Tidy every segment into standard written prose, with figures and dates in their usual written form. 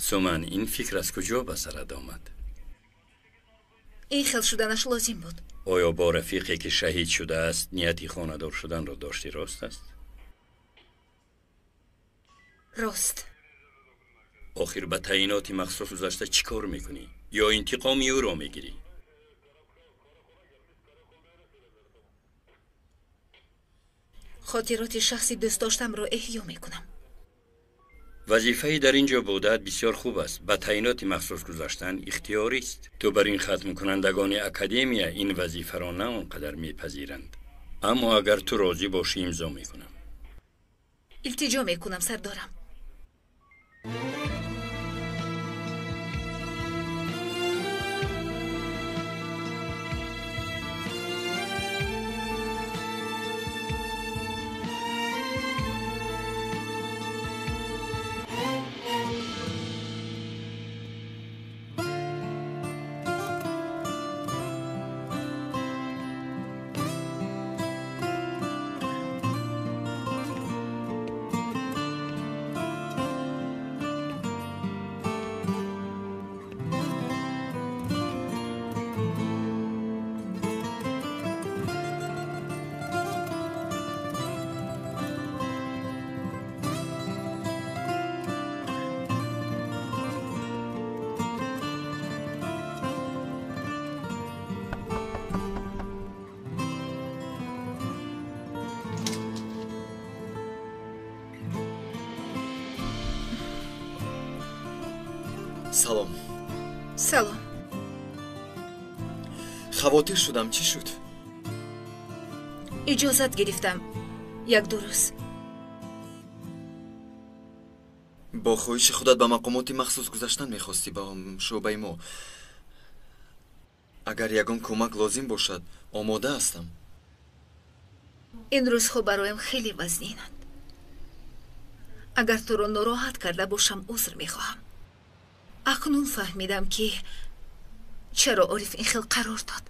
Суман, ин фикр аз куҷо ба сарат омад? Ин хел шуданаш лозим буд. Оё бо рафиқе ки шаҳид шудааст нияти хонадор шуданро дошти, рост аст? Рост. Охир ба таъиноти махсус гузашта чӣ кор мекунӣ? Ё интиқоми ӯро мегирӣ? Хотироти шахси дӯст доштамро эҳё мекунам. Вазифаи дар ин ҷо будаат бисёр хуб аст. Ба таъиноти махсус гузаштан ихтиёрист. Ту бар ин хатмкунандагони академия ин вазифаро на он қадар мепазиранд. Аммо агар ту розӣ бошӣ, имзо мекунам. Илтиҷо мекунам, сардорам. Салом. Салом. Хавотир шудам, чӣ шуд? Иҷозат гирифтам. Як-ду рӯз. Бо хоҳиши худат ба мақомоти махсус гузаштан мехостӣ, ба шӯъбаи мо. Агар ягон кӯмак лозим бошад, омода ҳастам. Ин рӯзҳо бароям хеле вазнинанд. Агар туро нороҳат карда бошам, узр мехоҳам. Акнун фаҳмидам, ки чаро Ориф ин хел қарор дод.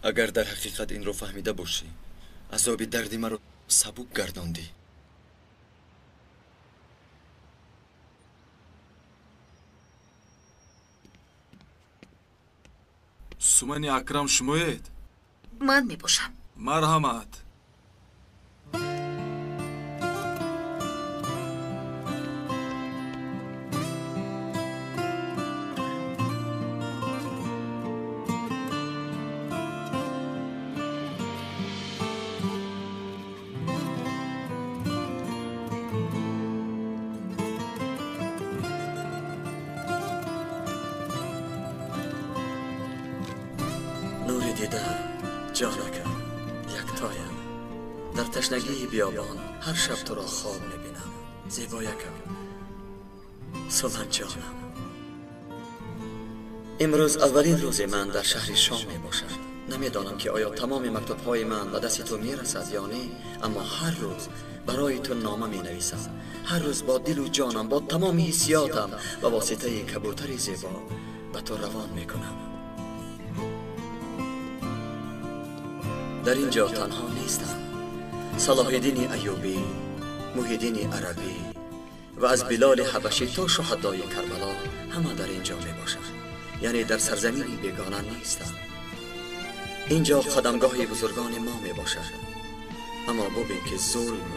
Агар дар ҳақиқат инро фаҳмида бошӣ, азоби дарди маро сабук гардондӣ. Сумани Акрам шумоед? Ман мебошам. Марҳамат. Ҷонакам, яктоям. Дар ташнагии биёбон ҳар шаб туро хоб мебинам. Зебоякам, Суманҷонам. Имрӯз аввалин рӯзи ман дар шаҳри Шом мебошад. Намедонам ки оё тамоми мактубҳои ман ба дасти ту мерасад ё не, аммо ҳар рӯз барои ту нома менависам. Ҳар рӯз бо дилу ҷонам, бо тамоми ҳиссиётам ба воситаи кабӯтари зебо ба ту равон мекунам. Дар ин ҷо танҳо нестам. Салоҳиддини Аюбӣ, Муҳиддини Арабӣ ва аз Билоли Ҳабашӣ то шуҳадои Карбало ҳама дар ин ҷо мебошанд. Яъне дар сарзамини бегона нестам. Ин ҷо қадамгоҳи бузургони мо мебошад. Аммо бубин ки зулм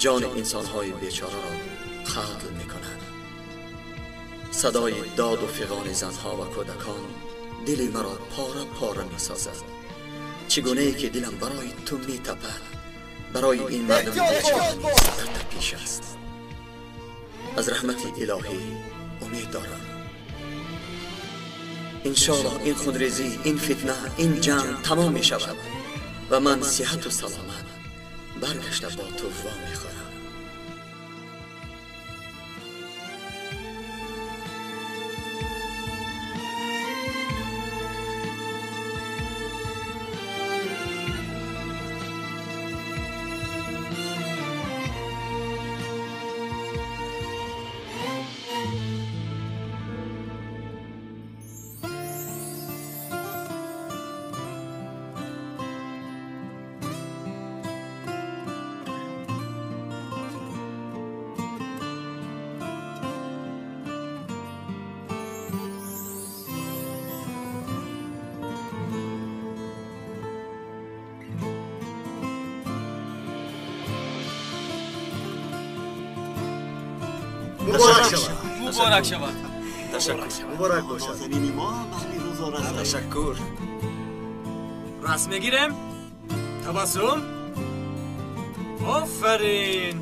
ҷони инсонҳои бечораро қатл мекунад. Садои доду фиғони занҳо ва кӯдакон дили маро пора пора месозад. Чӣ гунае ки дилам барои ту метапад, барои ин мардуми бечора низ дар тапиш аст. Аз раҳмати илоҳӣ умед дорам. Иншоаллоҳ ин хунрезӣ, ин фитна, ин ҷанг тамом мешавад ва ман сиҳату саломат баргашта бо ту во мехӯрам. Муборак шавад. Муборак шавад. Ташаккур. Муборак бошад. Нозанини мо ҳам аҳли рӯзор ҳастанд. Ташаккур. Расм мегирем. Табассум. Офарин.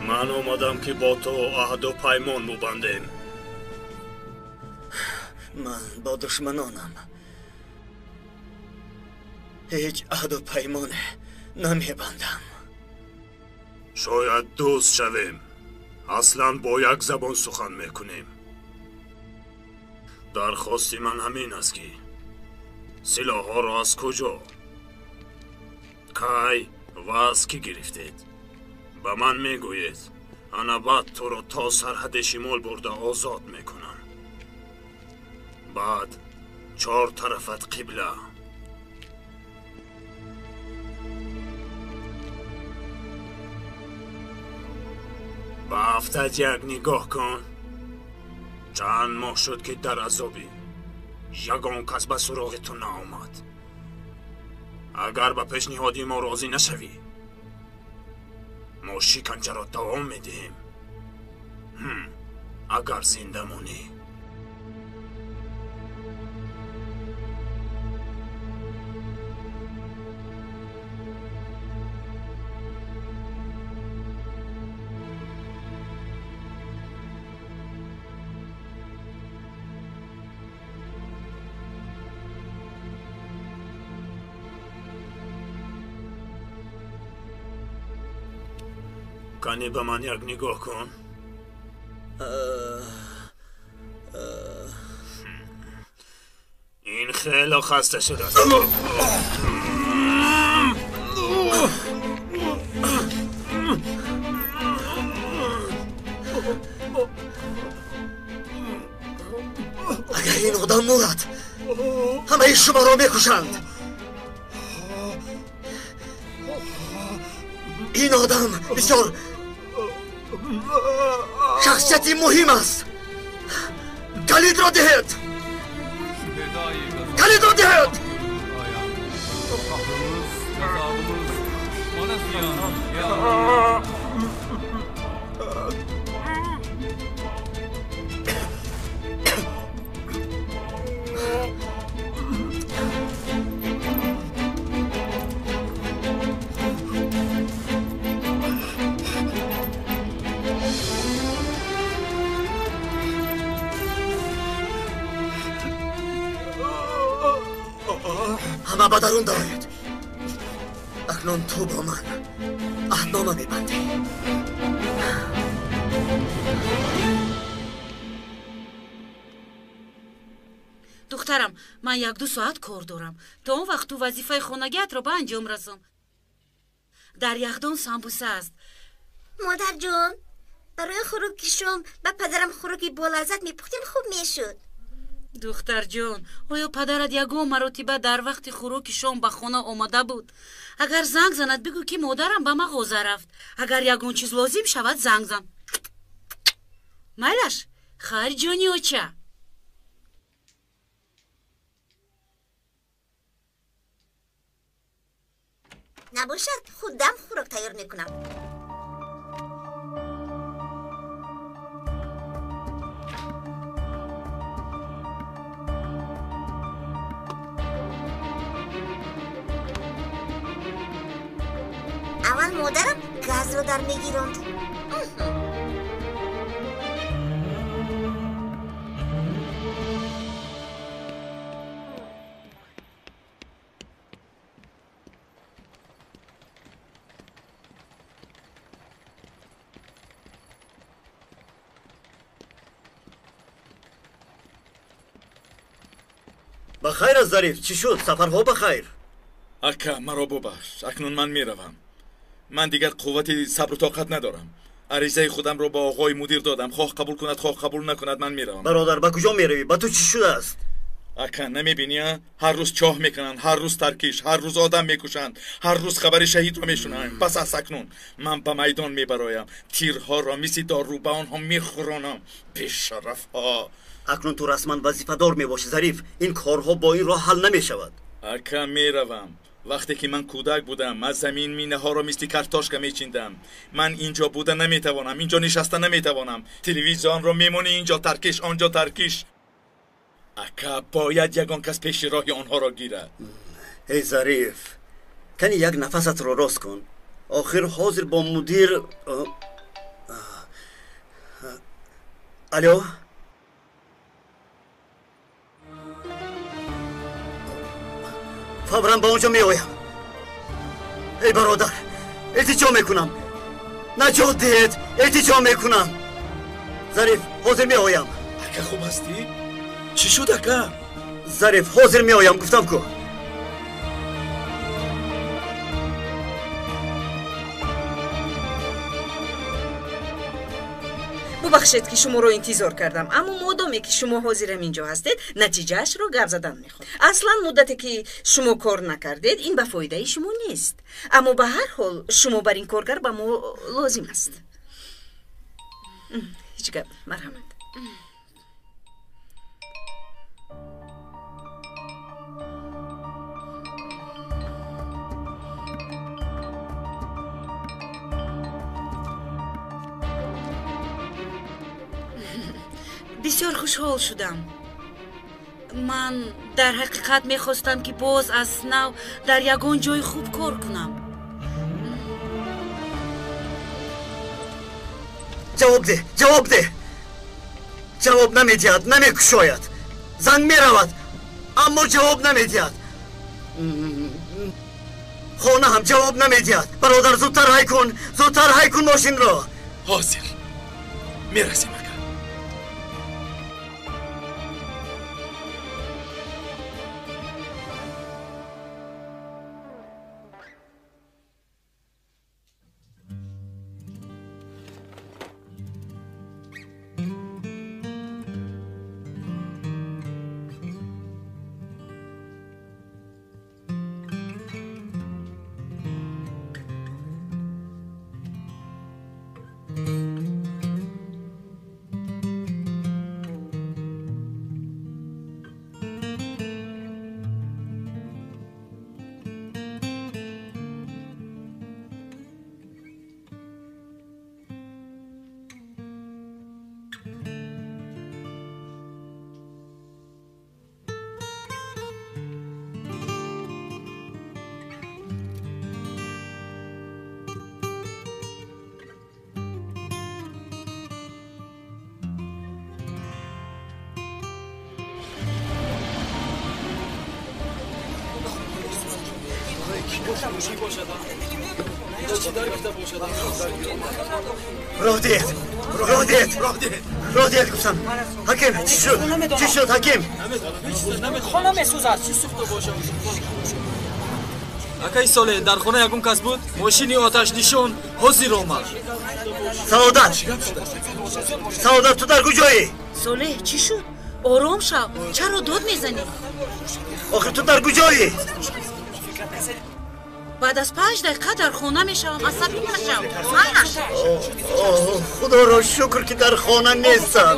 Ман омадам ки бо ту аҳду паймон мубандем. Ман бо душманонам ҳеҷ аҳду паймоне намебандам. Шояд дӯст шавем. Аслан бо як забон сухан мекунем. Дархости ман ҳамин аст ки силоҳҳоро аз куҷо, кай ва аз кӣ гирифтед? Ба ман мегӯед, ана баъд туро то сарҳади шимол бурда озод мекунам. Баъд чор тарафат қибла. Ба ҳафтат як нигоҳ кун. Чанд моҳ шуд ки дар азобӣ. Ягон кас ба суроғи ту наомад. Агар ба пешниҳоди мо розӣ нашавӣ, мо шиканҷаро давом медиҳем. Агар зинда монӣ. Кани ба ман як нигоҳ кун. Ин хеле хаста шудааст. Агар ин одам мурад, ҳамаи шуморо мекушанд. Ин одам бисёр шахсияти муҳим аст. Калидро диҳед. Калидро диҳед. Ҳама ба дарун дароед. Акнун ту бо ман аҳднома мебандӣ. Духтарам, ман як-ду соат кор дорам. То он вақт ту вазифаи хонагиатро ба анҷом расон. Дар яхдон самбуса аст. Модарҷон, барои хӯроки шом ба падарам хӯроки болаззат мепухтем, хуб мешуд. Духтарҷон, оё падарат ягон маротиба дар вақти хӯроки шом ба хона омада буд? Агар занг занад, бигӯ ки модарам ба мағоза рафт. Агар ягон чиз лозим шавад, занг зан. Майлаш, хайр, ҷони оча. Набошад, худам хӯрок тайёр мекунам. Аввал модарам газро дар мегиронд. Ба хайр аст, Зариф. Чӣ шуд? Сафарҳо ба хайр. Ака, маро бубахш. Акнун ман меравам. Ман дигар қуввати сабру тоқат надорам. Аризаи худамро ба оғои мудир додам. Хоҳ қабул кунад, хоҳ қабул накунад, ман меравам. Бародар, ба куҷо меравӣ? Ба ту чӣ шудааст? Ака, намебинӣ, ҳар рӯз чоҳ мекунанд, ҳар рӯз таркиш, ҳар рӯз одам мекушанд, ҳар рӯз хабари шаҳидро мешунавем. Пас аз акнун ман ба майдон мебароям, тирҳоро мисли дору ба онҳо мехӯронам. Бешарафҳо! Акнун ту расман вазифадор мебошӣ, Зариф. Ин корҳо бо ин роҳ ҳал намешавад. Ака, меравам. Вақте ки ман кӯдак будам, аз замин минаҳоро мисли картошка мечиндам. Ман инҷо буда наметавонам, инҷо нишаста наметавонам. Телевизионро мемонӣ, инҷо таркиш, онҷо таркиш. Ака, бояд ягон кас пеши роҳи онҳоро гирад. Эй Зариф, кани як нафасатро рост кун. Охир ҳозир бо мудир. Алё? Фавран ба он ҷо меоям. Эй бародар, илтиҷо мекунам. Наҷот диҳед, илтиҷо мекунам. Зариф, ҳозир меоям. Ака, хуб ҳастӣ? Чӣ шуд, ака? Зариф, ҳозир меоям, гуфтам ку. Бубахшед, ки шуморо интизор кардам, аммо модоме ки шумо ҳозирам инҷо ҳастед, натиҷаашро гап задан мехоҳам. Аслан муддате ки шумо кор накардед, ин ба фоидаи шумо нест. Аммо ба ҳар ҳол шумо бар ин коргар ба мо лозим аст. Ҳеҷ гап, марҳамат. Бисёр хушҳол шудам. Ман дар ҳақиқат мехостам, ки боз аз нав дар ягон ҷои хуб кор кунам. Ҷавоб деҳ, ҷавоб деҳ. Ҷавоб намедиҳад, намекушояд. Занг меравад, аммо ҷавоб намедиҳад. Хона ҳам ҷавоб намедиҳад. Бародар, зудтар ҳай кун, зудтар ҳай кун мошинро. Ҳозир мерасем, ака. Роҳ диҳед, роҳ диҳед, роҳ диҳед, гуфтам. Ҳаким, чӣ шуд? Чӣ шуд, ҳаким? Хона месӯзад. Акаи Солеҳ, дар хона ягон кас буд? Мошини оташнишон ҳозир омад. Саодат, Саодат, ту дар куҷоӣ? Солеҳ, чӣ шуд? Ором шав, чаро дод мезанӣ? Охир ту дар куҷоӣ? Баъд аз 5 дақиқа дар хона мешавам, асабӣ нашав. Худоро шукр, ки дар хона нестам.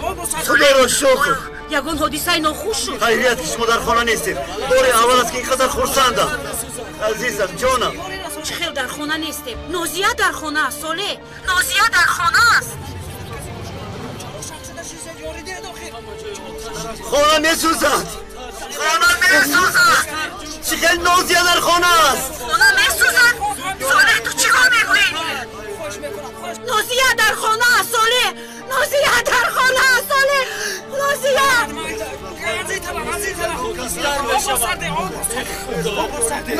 Худоро шукр. Ягон ҳодисаи нохуш шуд? Хайрият, ки шумо дар хона нестед. Бори аввал аст, ки ин қадар хурсандам. Азизам, ҷонам. Чӣ хел дар хона нестем? Нозия дар хона аст, Солеҳ. Нозия дар хона аст. Хона месӯзад, хона месӯзад. Чӣ хел Нозия дар хона аст? Хона месӯзад? Солеҳ, ту чӣ кор мекунӣ? Нозия дар хона аст, Солеҳ. Нозия дар хона аст, Солеҳ. Нозия.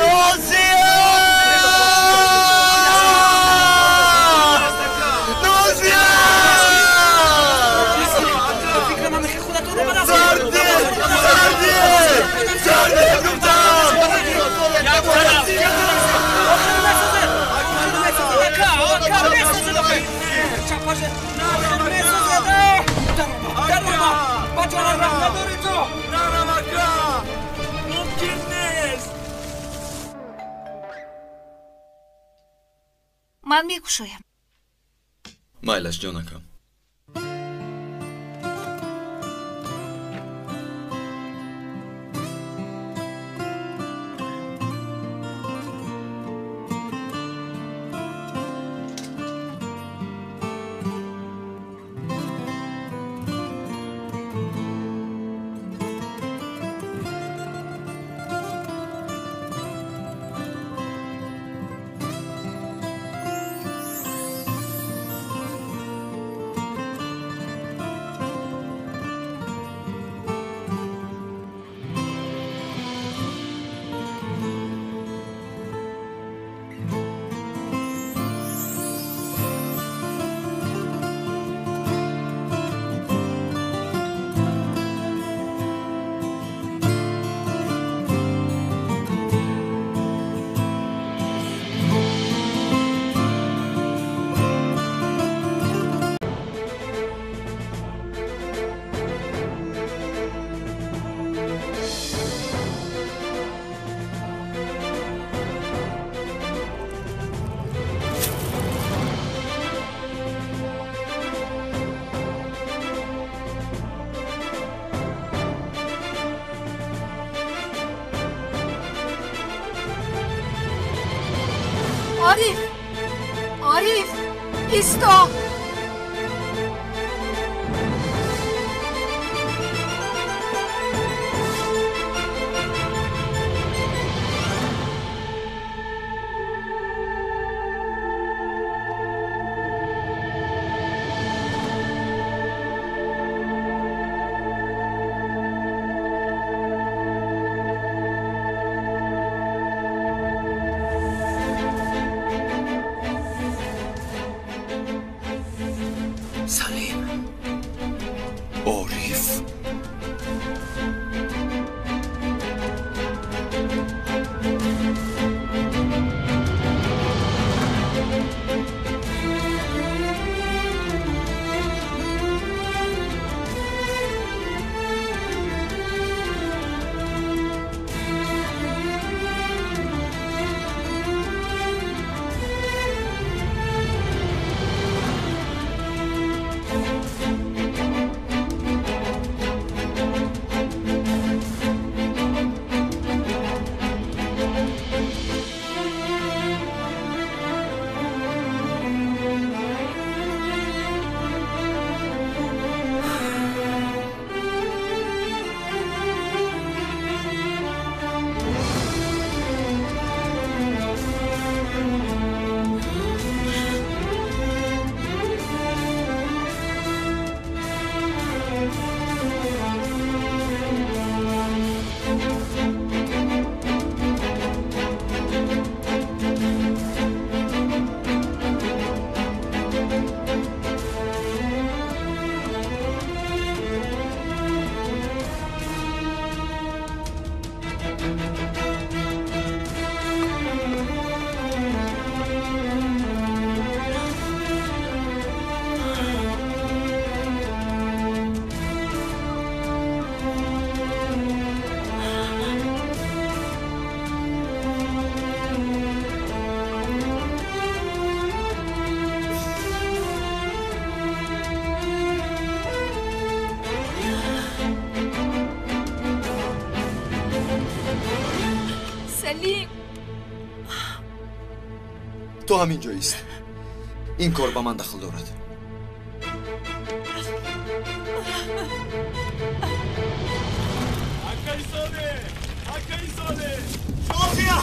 Нозия! Нозия! Сарди! Сарди! Нарав, ака! Мумкин нест! Ман мекушоям. Майлаш, ҷонакам. Ориф! Ориф! Исто! Салим. Ориф. Салим. Ту ҳамин ҷо ист. Ин кор ба ман дахл дорад. Нозия!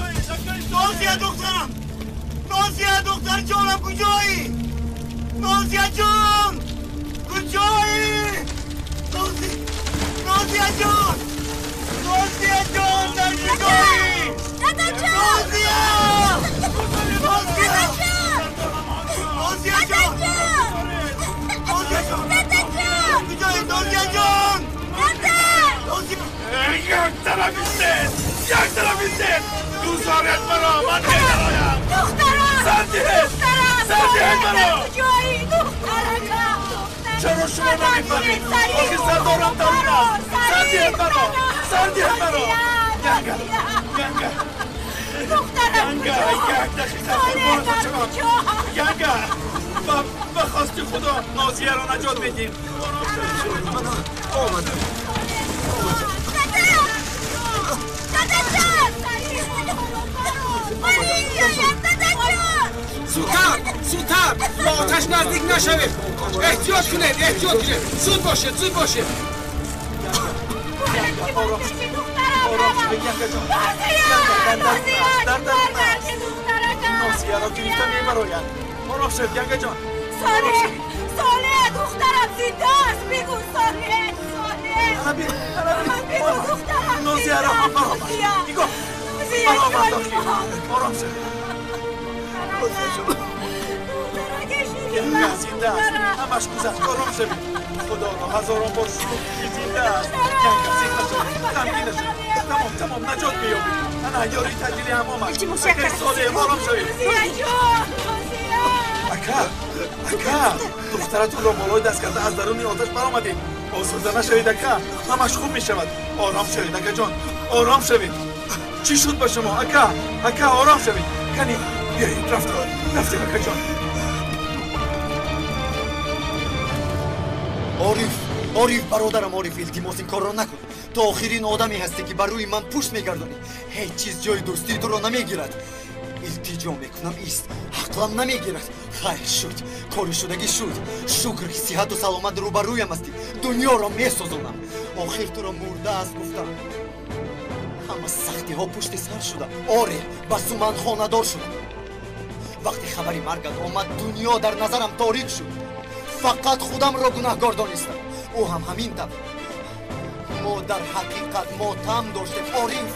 Нозия, духтарам! Нозия, духтарҷонам, куҷоӣ? Нозия ҷон! Куҷоӣ? Нозия ҷон! Нозия ҷон, дар куҷоӣ? Нозия! Нозия! Нозия ҷон! Нозия ҷон! Куҷоӣ, Нозия ҷон? Як тараф истед! Як тараф истед! Гузоред маро, ман медароям! Духтарам! Сар диҳед! Сар диҳед маро! Куҷоӣ, духтаракам? Чаро шумо намефаҳмед? Охи сардорам дарун аст! Сар диҳед маро! Хабар диҳед маро. Янга, Янга, духтарам. Янга, як дақиқа, қурбонатон шавам. Янга, ба хости Худо Нозияро наҷот медиҳем. Омадам. Зудтар, зудтар, ба оташ наздик нашавед. Эҳтиёт кунед, эҳтиёт кунед. Зуд бошед, зуд бошед. Нозияро гирифта мебарояд. Ором шавед, Янгаҷон. Солеҳ, Солеҳ, духтарам зинда аст. Бигӯ, Солеҳ, Солеҳ. Бигӯ, духтарам. Нозияро ҳам баромад. Нигоҳ, баромад дохил. Ором шавед. Янга зинда аст. Ҳамаш гузашт. Ором шавед. Худоро ҳазорон бор шукр, ки зинда аст. Янга, зинда шавед. Ғамгин нашавед. Тамом, тамом, наҷот меёбед. Ана ёрии таъҷилӣ ҳам омад. Акаи Солеҳ, ором шавед. Ака, ака, духтаратонро болои даст карда аз даруни оташ баромадед. Озурда нашавед, ака. Ҳамаш хуб мешавад. Ором шавед, акаҷон. Ором шавед. Чӣ шуд ба шумо, ака? Ака, ором шавед. Кани, биёед, рафтем. Рафтем, акаҷон. Ориф, Ориф, бародарам Ориф, илтимос, ин корро накун. Ту охирин одаме ҳастӣ, ки бар рӯи ман пушт мегардонӣ. Ҳеҷ чиз ҷои дӯстии туро намегирад. Илтиҷо мекунам, ист. Ақлам намегирад. Хайр шуд, кори шудагӣ шуд. Шукр, ки сиҳату саломат рӯбарӯям ҳастӣ. Дунёро месозонам. Охир туро мурда аст гуфтам. Ҳама сахтиҳо пушти сар шуда. Оре, ба Суман хонадор шудам. Вақте хабари маргат омад, дунё дар назарам торик шуд. Фақат худамро гунаҳгор донистам. Ӯ ҳам ҳамин тавр. Мо дар ҳақиқат мотам доштем, Ориф.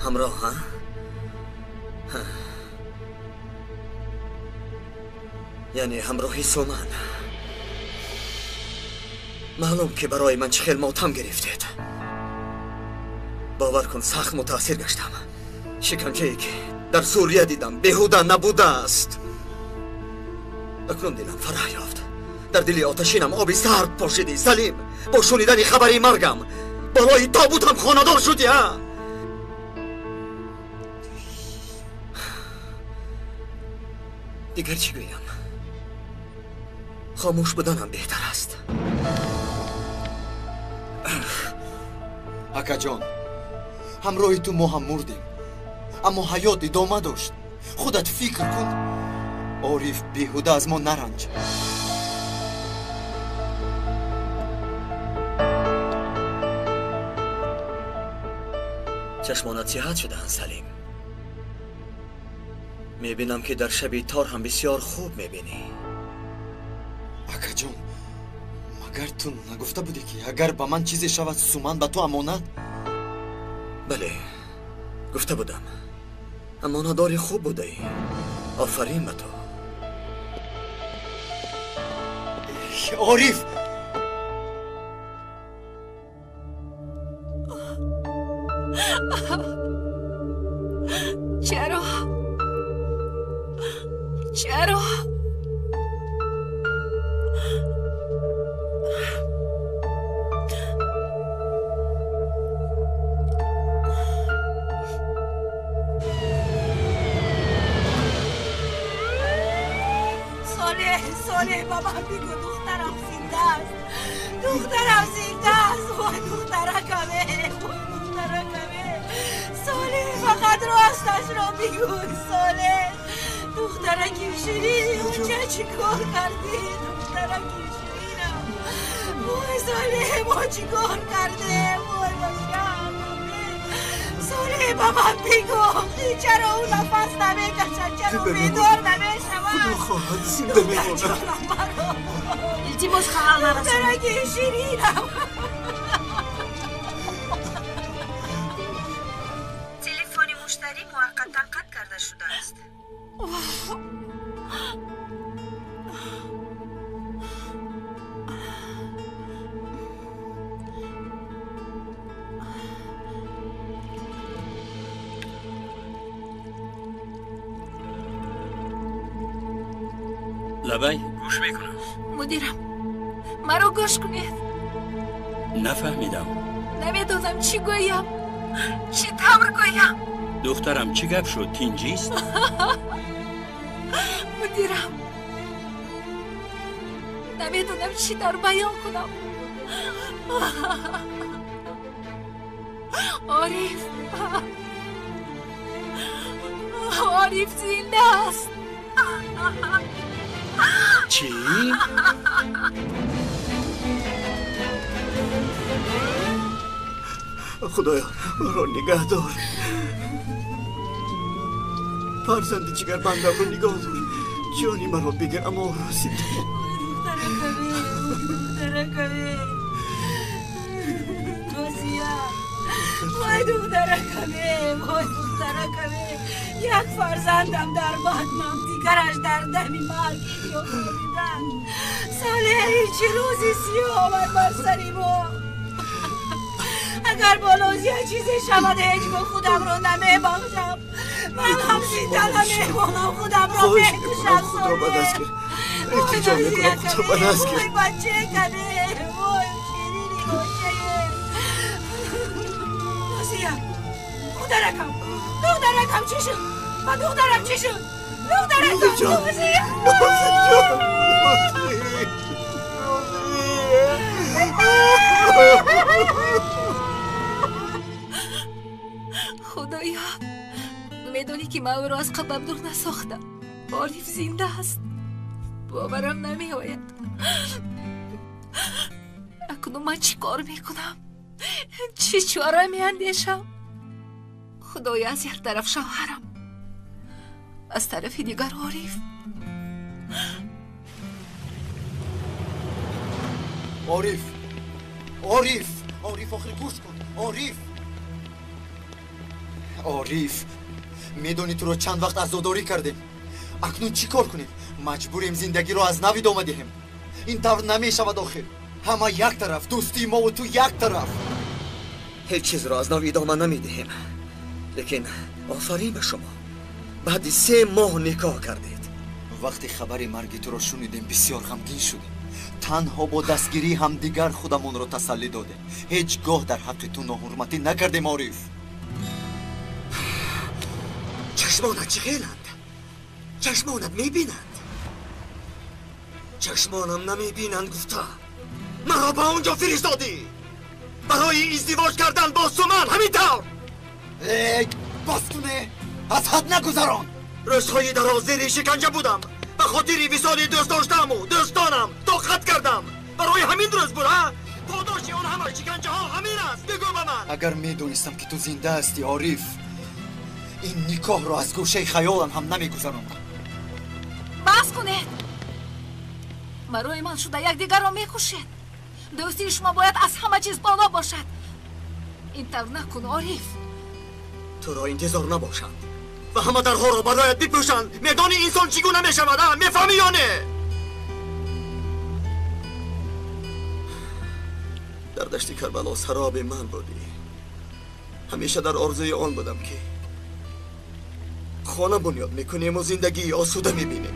Ҳамроҳ, ҳа? Яъне ҳамроҳи Суман. Маълум, ки барои ман чӣ хел мотам гирифтед. Бовар кун, сахт мутаассир гаштам. Шиканҷае, ки дар Сурия дидам, беҳуда набудааст. Акнун дилам фараҳ ёфт. Дар дили оташинам оби сард пошидӣ, Салим. Бо шунидани хабари маргам болои тобутам хонадор шудӣ, ҳа? Дигар чӣ гӯям? Хомӯш буданам беҳтар аст. Акаҷон, ҳамроҳи ту мо ҳам мурдем, аммо ҳаёт идома дошт. Худат фикр кун. Ориф, беҳуда аз мо наранҷ. Чашмонат сиҳат шудаанд, Салим. Мебинам, ки дар шаби тор ҳам бисёр хуб мебинӣ. Акаҷон, магар ту нагуфта будӣ, ки агар ба ман чизе шавад, Суман ба ту амонат? Бале, гуфта будам. Амонатдори хуб будаӣ. Офарин ба ту. Ориф! Чаро? Чаро? Солеҳ, Солеҳ, ба ман бигӯ, духтарам зинда аст. Духтарам зинда аст. Вой, духтаракаме, вой, духтаракаме. Солеҳ, фақат росташро бигӯ, Солеҳ. Духтараки ширин, унҷа чӣ кор кардӣ? Духтараки ширинам. Вой, Солеҳ, мо чӣ кор кардем? Вой, бошам. Солеҳ, ба ман бигӯ, чаро ӯ нафас намекашад? Чаро бедор намешавад? Худо хоҳад, зинда мемонад. Илтимос, халал нарасонед. Духтараки ширинам. Телефони муштарӣ муваққатан қатъ карда шудааст. Лабай, гӯш мекунам. Мудирам, маро гӯш кунед. Нафаҳмидам. Намедонам чӣ гӯям, чӣ тавр гӯям. Духтарам, чӣ гап шуд? Тинҷист? Мудирам, намедонам чӣ тавр баён кунам. Ориф, Ориф зинда аст. Чӣ? Худоё, ӯро нигаҳ дор. Фарзанди ҷигарбандамро нигоҳ дор. Ҷони маро бигир, аммо ӯро зинда. Духтаракаме, Нозия, вой духтаракаме, вой духтаракаме, як фарзандам дар батнам, дигараш дар дами марг инҷо хобиданд. Солеҳ, чӣ рӯзи сиёҳ омад бар сари мо. Агар бо Нозия чизе шавад, ҳеҷ гоҳ худамро намебахшам. Ман ҳам зинда намемонам, худамро мекушам. Худро ба даст гир. Илтиҷо мекунам, худро ба даст гир. Вой бачакаме, вой ширини гӯшае. Нозия, духтаракам, духтаракам чӣ шуд? Ба духтарам чӣ шуд? Духтаракам, Нозия! Худоё, медонӣ ки ман ӯро аз қалбам дур насохтам. Ориф зинда аст. Боварам намеояд. Акнун ман чӣ кор мекунам? Чӣ чора меандешам? Худоё, аз як тараф шавҳарам, аз тарафи дигар Ориф. Ориф, Ориф, Ориф, охир гӯш кун. Ориф, Ориф, медонӣ туро чанд вақт азодорӣ кардем. Акнун чӣ кор кунем? Маҷбурем зиндагиро аз нав идома диҳем. Ин тавр намешавад охир. Ҳама як тараф, дӯстии мову ту як тараф. Ҳеҷ чизро аз нав идома намедиҳем. Лекин офарин ба шумо. Баъди 3 моҳ никоҳ кардед. Вақте хабари марги туро шунидем, бисёр ғамгин шудем. Танҳо бо дастгирии ҳамдигар худамонро тасаллӣ додем. Ҳеҷ гоҳ дар ҳаққи ту ноҳурматӣ накардем, Ориф. Чашмонат чӣ хеланд? Чашмонат мебинанд? Чашмонам намебинанд гуфта маро ба он ҷо фиристодӣ барои издивоҷ кардан бо Суман. Ҳамин тавр. Эй, бас куне, аз ҳад нагузарон. Рӯзҳои дароз зери шиканҷа будам. Ба хотири висоли дӯст доштаму дӯстонам тоқат кардам. Барои ҳамин рӯз буд, ҳа? Подоши он ҳама шиканҷаҳо ҳамин аст. Бигӯ ба ман. Агар медонистам ки ту зинда ҳастӣ, Ориф, ин никоҳро аз гӯшаи хаёлам ҳам намегузарондам. Бас кунед! Барои ман шуда якдигарро мекушед. Дӯстии шумо бояд аз ҳама чиз боло бошад. Ин тавр накун, Ориф. Туро интизор набошанд ва ҳама дарҳоро бароят бипӯшанд. Медонӣ инсон чӣ гуна мешавад, а? Мефаҳмӣ ё не? Дар дашти Карбало сароби ман будӣ. Ҳамеша дар орзуи он будам ки хона бунёд мекунем ва зиндагии осуда мебинем.